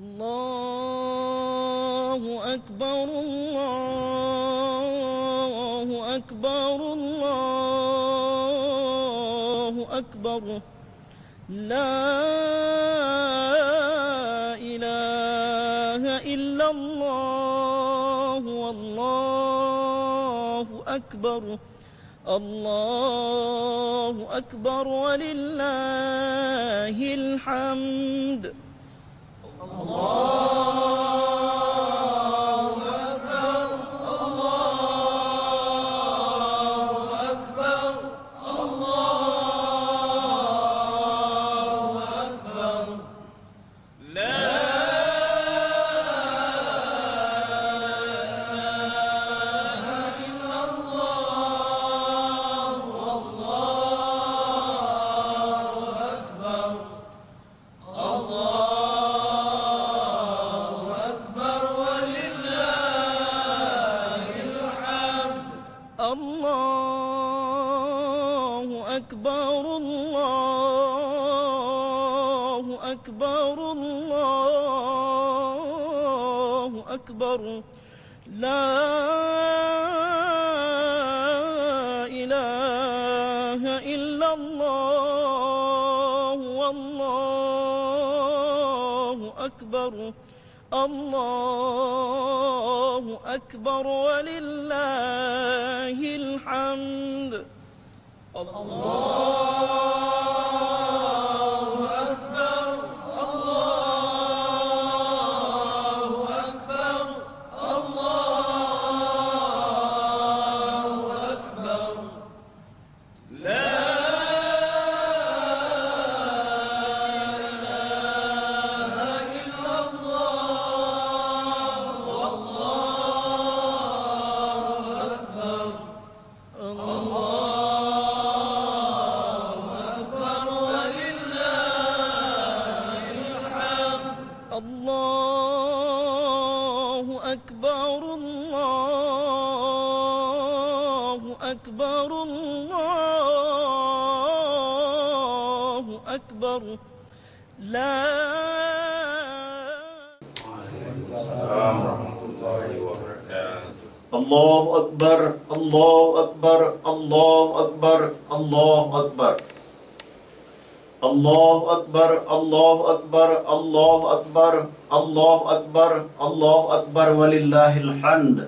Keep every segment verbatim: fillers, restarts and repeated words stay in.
الله أكبر، الله أكبر، الله أكبر. لا إله إلا الله، والله أكبر. الله أكبر ولله الحمد. الله أكبر، الله أكبر، الله أكبر. لا إله إلا الله، والله أكبر. الله أكبر ولله الحمد. الله أكبر، الله أكبر، الله أكبر. لا إله إلا الله، والله أكبر، الله أكبر ولله الحمد. الله أكبر، الله أكبر، الله أكبر. لا إله إلا الله، والله أكبر. الله أكبر ولله الحمد. الله أكبر، الله أكبر، الله أكبر. لا السلام ورحمة الله وبركاته. الله أكبر، الله أكبر، الله أكبر، الله أكبر. الله أكبر، الله أكبر، الله أكبر، الله أكبر، الله أكبر، ولله الحمد.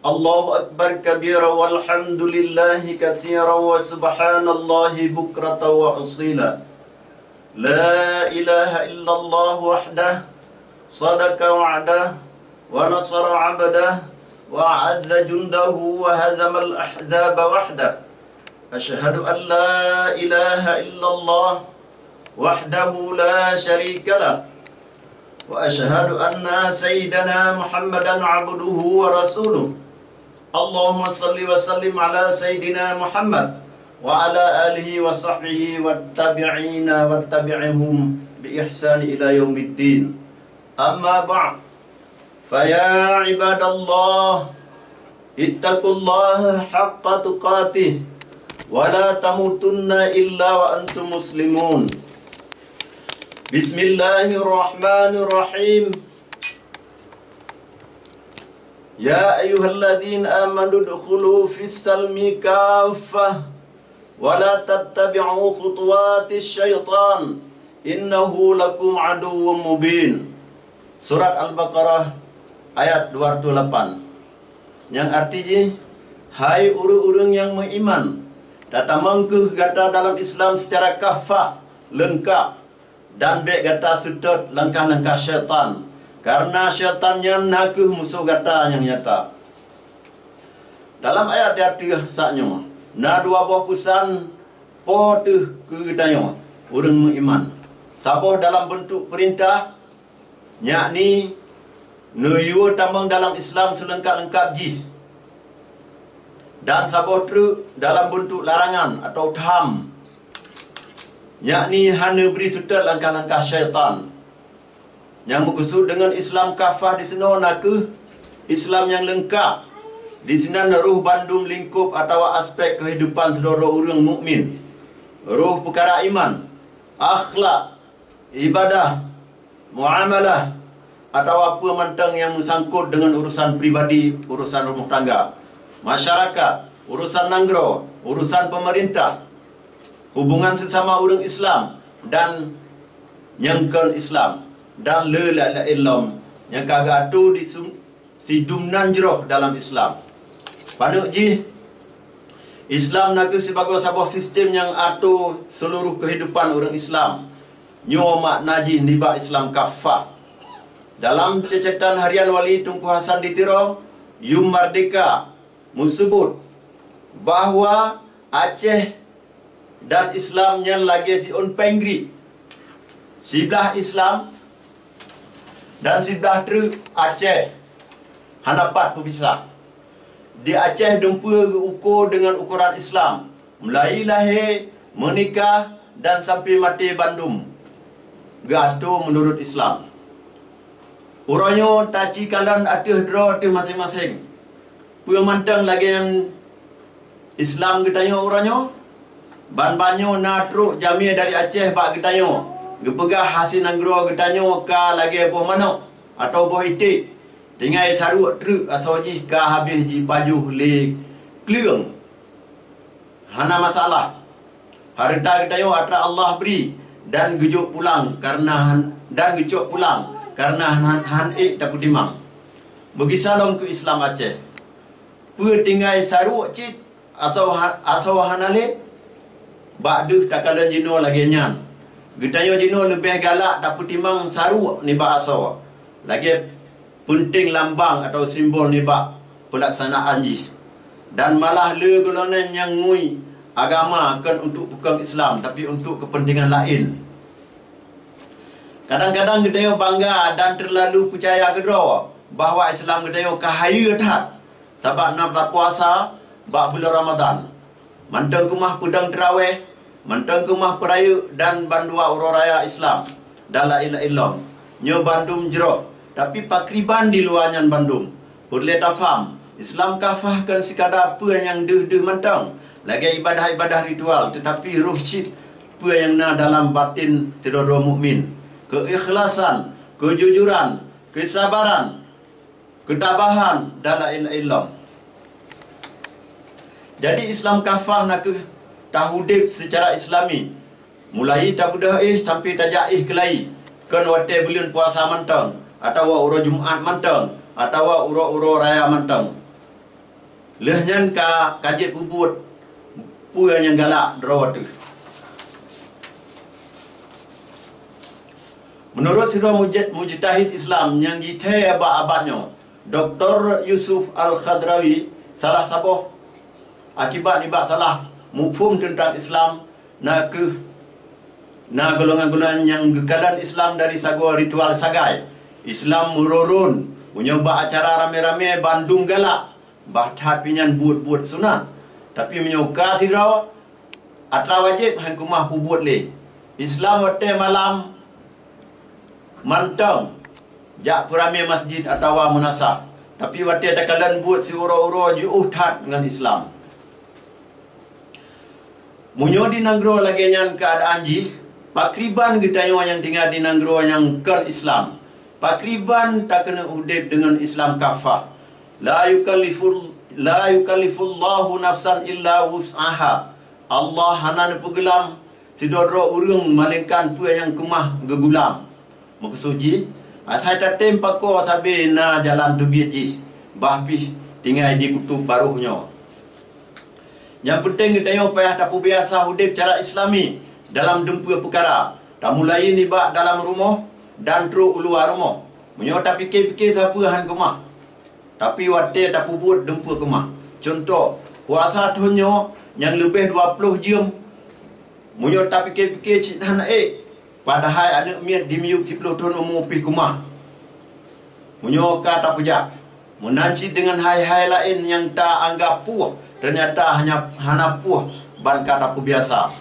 الله أكبر كبيرا والحمد لله كثيرا وسبحان الله بكرة وأصيلا. لا إله إلا الله وحده صدق وعده ونصر عبده وأعز جنده وهزم الأحزاب وحده. أشهد أن لا إله إلا الله وحده لا شريك له، وأشهد أن سيدنا محمدا عبده ورسوله. اللهم صل وسلم على سيدنا محمد وعلى آله وصحبه والتابعين وتبعهم بإحسان إلى يوم الدين. أما بعد، فيا عباد الله، اتقوا الله حق تقاته ولا تموتن إلا وأنتم مسلمون. بسم الله الرحمن الرحيم. يا أيها الذين آمنوا ادخلوا في السلم كافة ولا تتبعوا خطوات الشيطان إنه لكم عدو مبين. Surat Al-Baqarah ayat dua ratus lapan. Nyang arti jih, hai ureuëng-ureuëng nyang meuiman, tatamong kheueh gata dalam Islam seucara kafah, leungkab, dan bék gata seutôt langkah-langkah syaitan, kareuna syaitan nyan na kheueh musoh gata nyang nyata. Dalam ayat di ateueh saat nyoe, na dua boh peusan po teuh keu geutanyoe ureuëng meuiman. Saboh dalam beuntuk peurintah, yakni neuyue tamong dalam Islam seulengkab-lengkab jih, dan saboh treuk dalam beuntuk larangan atau tham, yakni hana bri seutôt langkah-langkah syaitan. Nyang meukeusut deungon Islam kafah disinoe na kheueh Islam nyang leungkab. Disinan roh bandum lingkôb atawa aspek keuhidupan sidroe ureuëng mukmin, roh peukara iman, akhlak, ibadah, Muamalah atawa peue mantong nyang meusangkot deungon urusan pribadi, urusan rumoh tangga, masyarakat, urusan nanggroe, urusan peumeurintah, hubungan seusama ureuëng Islam dan nyang kon Islam, dan le laén-laén lom nyang ka geuatoe di su-, sidum nan jroh dalam Islam. Paneuk jih, Islam na kheueh sibagoe saboh sistem nyang atoe seuluruh keuhidupan ureuëng Islam. Nyoe makna jih nibak Islam kafah. Dalam ceucatan harian Wali Teungku Hasan di Tiro, Yum Merdeka, meuseubut bahwa Aceh dan Islam nyan lagée siôn péng griek. Siblah Islam dan siblah treuk Aceh hana pat peupisah. Di Aceh dumpeue geuuko deungon ukoran Islam, mulai lahé, meunikah, dan sampai maté bandum geuatoe meunurot Islam. Uroe nyoe taci kalon ateueh droe teuh maséng-maséng. Peue mantong lagée nyan Islam geutanyoe uroe nyoe? Ban-ban nyoe na trok jamé dari Aceh bak geutanyoe, geupeugah hase nanggroe geutanyoe ka lagée boh manok atawa boh iték, tinggai saruek treuk asoe jih ka habéh jipajoh lé kleueng. Hana masalah. Hareuta geutanyoe atra Allah bri dan geujok pulang kareuna han-, dan geucok pulang kareuna han-, han ék tapeutimang. Beugisa lom keu Islam Aceh. Peue tinggai saruek cit asoe ha-, asoe hana lé? Bak deuh takalon jinoe lagée nyan. Geutanyoe jinoe leubeh galak tapeutimang saruek nibak asoe. Lagée peunteng lambang atawa simbol nibak peulaksanaan jih. Dan malah le gohlom nyan nyang ngui agama kon untuk peukong Islam, tapi untuk keupeuntengan laén. Kadang-kadang geutanyoe bangga dan teulalu peucaya keudroe bahwa Islam geutanyoe ka hayeue that sabab na tapuasa bak buleuen Ramadhan. Mantong keumah peudong teurawéh, mantong keumah peurayeuk dan bandua uroe raya Islam, dan laén-laén lom. Nyoe bandum jroh, tapi pakriban di luwa nyan bandum. Peureulée tafaham, Islam kafah kon sikada peue nyang deuh-deuh mantong, lagée ibadah-ibadah ritual, teutapi roh cit peue nyang na dalam baten sidroe-droe mukmin, keuikhlasan, keujujuran, keusabaran, keutabahan dan laén-laén lom. Jadi, Islam kafah na kheueh taudeb seucara Islami, mulai tabeudôh éh sampoe tajak éh keulayi, kon watée buleuen puasa mantong, atawa uroe Jumat mantong, atawa uroe-uroe raya mantong. Lheueh nyan ka, ka jeuet peubuet peue nyang galak droe teuh. Meunurot sidroe mujid-, mujtahid Islam nyang jithée bak abad nyoe, Doktor Yusuf Al-Khadrawi, salah saboh akibat nibak salah muphom teuntang Islam, na kheueh na golongan-golongan nyang geukalon Islam dari sagoe ritual sagai. Islam meururôn, meunyoe bak acara ramé-ramé bandum galak, bah that pih nyan buet-buet sunat. Tapi meunyoe ka sidroe, atra wajéb han keumah peubuet lé. Islam watée malam mantong jak peuramé masjid atawa meunasah, tapi watée takalon buet siuroe-uroe jiôh that ngon Islam. Meunyoe di nanggroe lagée nyan keuadaan jih, pakriban geutanyoe nyang tinggai di nanggroe nyang kon Islam? Pakriban takeuneuk udeb deungon Islam kafah? La yukalliful-, la yukallifullahu nafsan illa wus'aha. Allah hana neupeugeulam sidroe-droe ureuëng malaingkan peue nyang keumah geugulam. Meukeusud jih, asai tatem pakoe sabe na jalan teubiet jih, bah pih tinggai di kutôb barôh nyoe. Nyang peunteng geutanyoe payah tapeubiasa udeb cara Islami dalam dumpeue peukara, tamulai nibak dalam rumoh dan trok u luwa rumoh. Meunyoe tapike-pike sapeue han keumah, tapi watée tapeubuet dumpeue keumah. Cuntoh, puasa thon nyoe nyang leubeh dua ploh jeuem, meunyoe tapike-pike cit hana ék, padahai aneuëk miet dimiyueb siploh thon umu pih keumah. Meunyoe ka tapeujak, meunan cit deungon hai-hai laén nyang ta anggab puih, teunyata hanya hana puih ban ka tapeubiasa.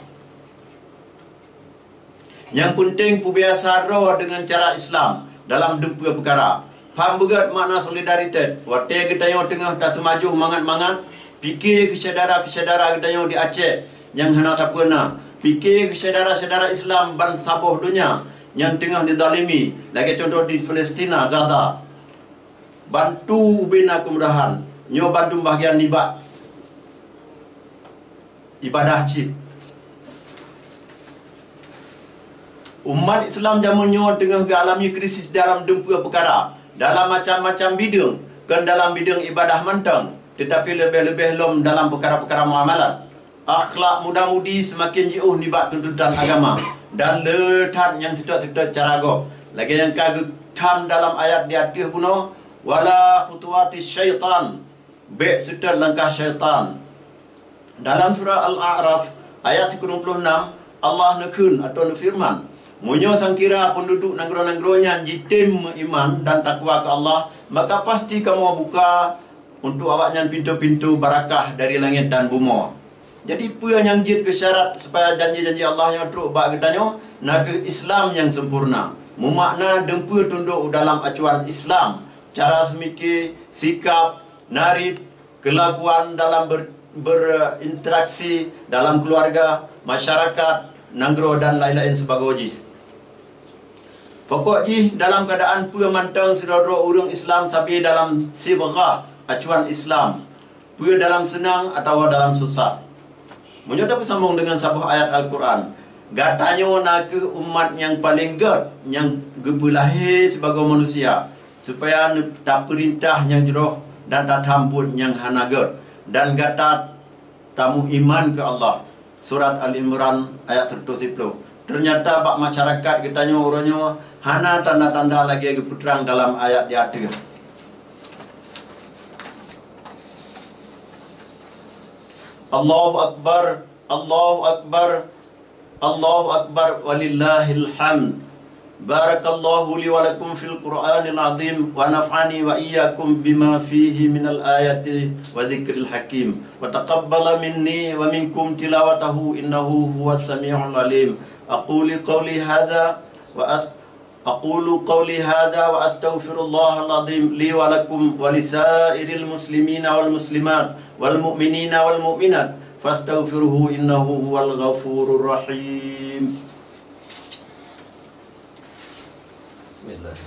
Nyang peunteng peubiasa droe deungon cara Islam dalam dumpeue peukara. Pham beugét makna solidaritet. Watée geutanyoe teungoh taseumajoh mangat-mangat, pike keu syedara-syedara geutanyoe di Aceh nyang hana sapeue na. Pike keu syedara-syedara Islam ban saboh donya nyang teungoh dizalimi, lagée cuntoh di Palestina, Gaza. Bantu ubena keumudahan, nyoe bandum bahagian nibak ibadah cit. Umat Islam jameun nyoe teungoh geualami krisis dalam dumpeue peukara, dalam macam-macam bideueng, kon dalam bideueng ibadah mantong, teutapi leubeh-leubeh lom dalam peukara-peukara muamalat. Akhlak muda-mudi seumaken jiôh nibak tuntutan agama, dan le that nyang seutôt-seutôt cara gob, lagée nyang ka geutham dalam ayat di ateueh bunoe, "Wala khutuwati syaitan," bék seutôt langkah syaitan. Dalam surah Al-A'raf, ayat sikureueng ploh nam, Allah neukheun atau neufeureuman, "Meunyoe sangkira peunduduek nanggroe-nanggroe nyan jitem meuiman dan takwa keu Allah, maka pasti kamoe buka untuk awaknyan pintoe-pintoe barakah dari langét dan bumoe." Jadi, peue nyang jeuet keu syarat supaya janji-janji Allah nyoe trok bak geutanyoe? Na kheueh Islam nyang sempurna, meumakna dumpeue tundok u dalam acuan Islam, cara seumike, sikap, narit, keulakuan dalam ber-, berinteraksi dalam keuluwarga, masyarakat, nanggroe dan laén-laén sibagoe jih. Pokok jih, dalam keuadaan peue mantong sidroe-droe ureuëng Islam sabe dalam sibghah acuan Islam, peue dalam seunang atawa dalam susah. Meunyoe tapeusambong deungon saboh ayat Al-Qur'an, "Gata nyoe na kheueh umat nyang paleng gét nyang geupeulahé sibagoe manusia, supaya tapeureutah nyang jroh dan tatham buet nyang hana gét, dan gata tameuiman keu Allah." Surat Ali Imran ayat seratus sepuluh. Teunyata bak masyarakat geutanyoe uroe nyoe hana tanda-tanda lagée geupeutrang dalam ayat di ateueh. Allahu Akbar, Allahu Akbar, Allahu Akbar, walillahil hamd. بارك الله لي ولكم في القرآن العظيم، ونفعني وإياكم بما فيه من الآيات والذكر الحكيم، وتقبل مني ومنكم تلاوته، إنه هو السميع العليم. أقول قولي هذا وأس-، أقول قولي هذا وأستغفر الله العظيم لي ولكم ولسائر المسلمين والمسلمات والمؤمنين والمؤمنات، فاستغفروه إنه هو الغفور الرحيم. بسم الله.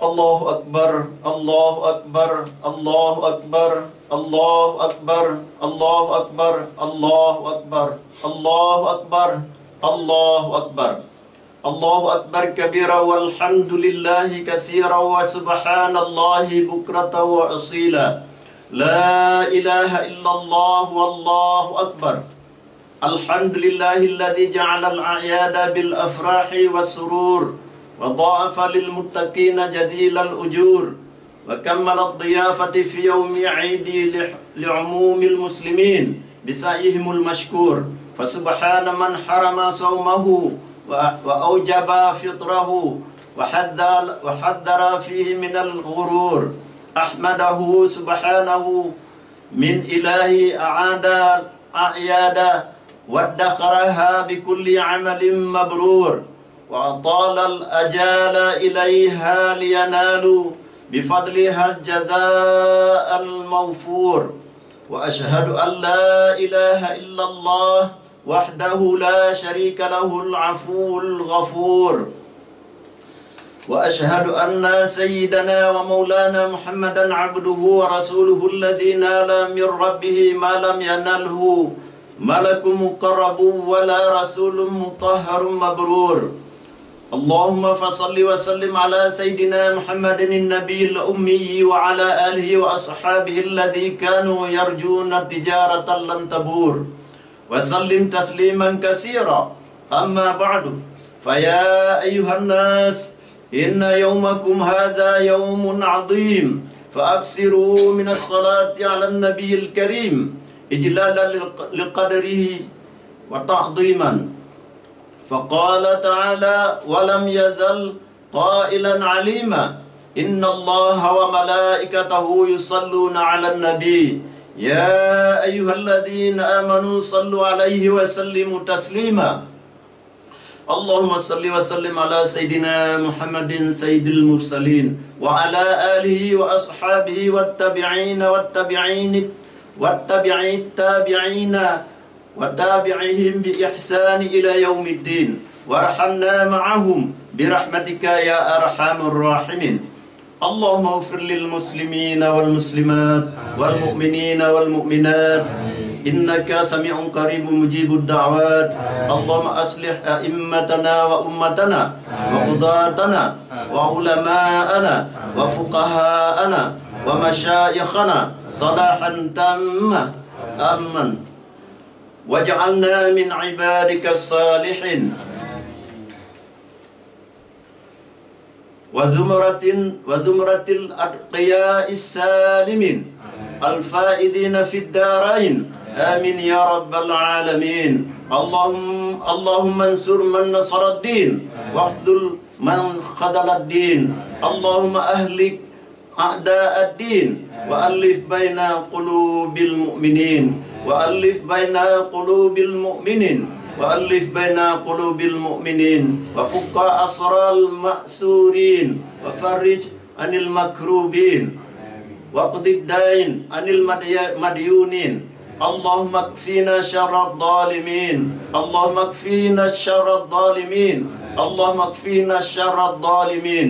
الله أكبر، الله أكبر، الله أكبر، الله أكبر، الله أكبر، الله أكبر، الله أكبر، الله أكبر. الله أكبر كبيرا والحمد لله كثيرا وسبحان الله بكرة وأصيلا. لا إله إلا الله والله أكبر. الحمد لله الذي جعل الأعياد بالأفراح والسرور وضاعف للمتقين جزيل الأجور. وكمل الضيافة في يوم عيدي لح-، لعموم المسلمين بسعيهم المشكور، فسبحان من حرم صومه و-، وأوجب فطره وحذر، وحذر فيه من الغرور. أحمده سبحانه من إله أعاد أعيادا وادخرها بكل عمل مبرور، وأطال الآجال إليها لينالوا بفضلها الجزاء الموفور. وأشهد أن لا إله إلا الله وحده لا شريك له العفو الغفور. وأشهد أن سيدنا ومولانا محمدا عبده ورسوله الذي نال من ربه ما لم ينله ملك مقرب ولا رسول مطهر مبرور. اللهم فصل وسلم على سيدنا محمد النبي الأمي وعلى آله وأصحابه الذي كانوا يرجون تجارة لن تبور. وسلم تسليما كثيرا. أما بعد، فيا أيها الناس، إن يومكم هذا يوم عظيم، فأكثروا من الصلاة على النبي الكريم إجلالا لق-، لقدره وتعظيما. فقال تعالى: ولم يزل قائلا عليما، إن الله وملائكته يصلون على النبي، يا أيها الذين آمنوا صلوا عليه وسلموا تسليما. اللهم صل وسلم على سيدنا محمد سيد المرسلين وعلى آله وأصحابه والتابعين والتابعين والتابعي التابعين وتابعهم بإحسان إلى يوم الدين وارحمنا معهم برحمتك يا أرحم الراحمين. اللهم اغفر للمسلمين والمسلمات والمؤمنين والمؤمنات إنك سميع قريب مجيب الدعوات. اللهم أصلح أئمتنا وأمتنا وقضاتنا وعلماءنا وفقهاءنا ومشايخنا صلاحا تاما. آمين. واجعلنا من عبادك الصالحين وزمرة، وزمرة الأتقياء السالمين الفائزين في الدارين. آمين يا رب العالمين. اللهم، اللهم انصر من نصر الدين واخذل من خذل الدين. اللهم أهلك أعداء الدين وألف بين قلوب المؤمنين وألف بين قلوب المؤمنين وألف بين قلوب المؤمنين وفك أسرى المأسورين وفرج عن المكروبين واقض الدين عن المدي-، المديونين. اللهم اكفنا شر الظالمين. اللهم اكفنا شر الظالمين. اللهم اكفنا شر الظالمين.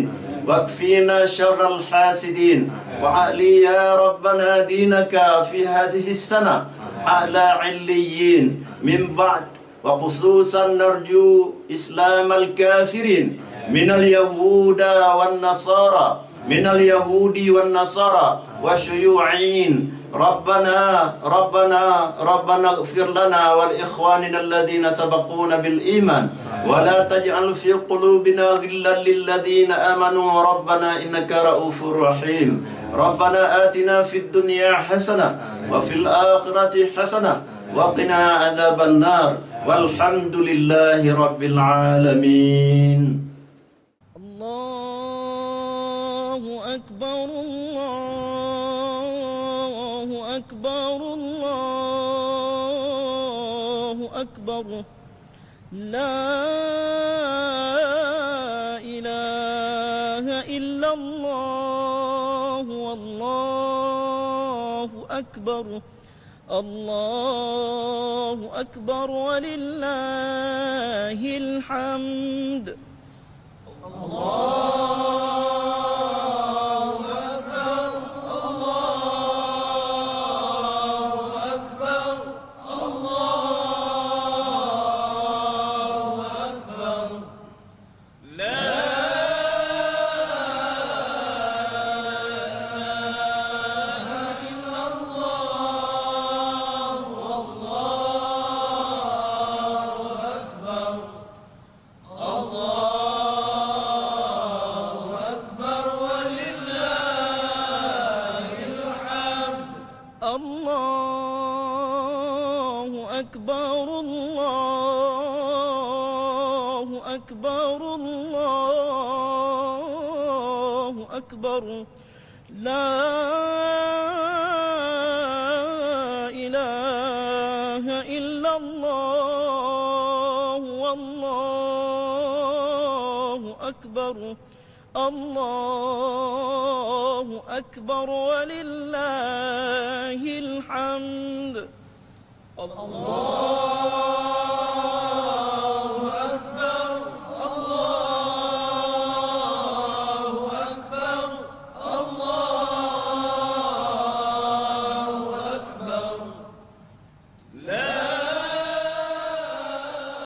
واكفنا شر الحاسدين. وأعل يا ربنا دينك في هذه السنة أعلى عليين. من بعد وخصوصا نرجو إسلام الكافرين من اليهود والنصارى، من اليهود والنصارى والشيوعيين. ربنا، ربنا، ربنا اغفر لنا ولإخواننا الذين سبقونا بالإيمان ولا تجعل في قلوبنا غلا للذين آمنوا ربنا إنك رؤوف رحيم. ربنا آتنا في الدنيا حسنة وفي الآخرة حسنة وقنا عذاب النار. والحمد لله رب العالمين. الله أكبر، الله أكبر، الله أكبر. لا إله إلا الله، والله أكبر. الله أكبر ولله الحمد. الله أكبر، الله أكبر، الله أكبر. لا إله إلا الله، والله أكبر. الله أكبر ولله الحمد. الله أكبر، الله أكبر، الله أكبر. لا إله إلا الله، والله أكبر. الله أكبر ولله الحمد. الله أكبر، الله أكبر، الله أكبر. لا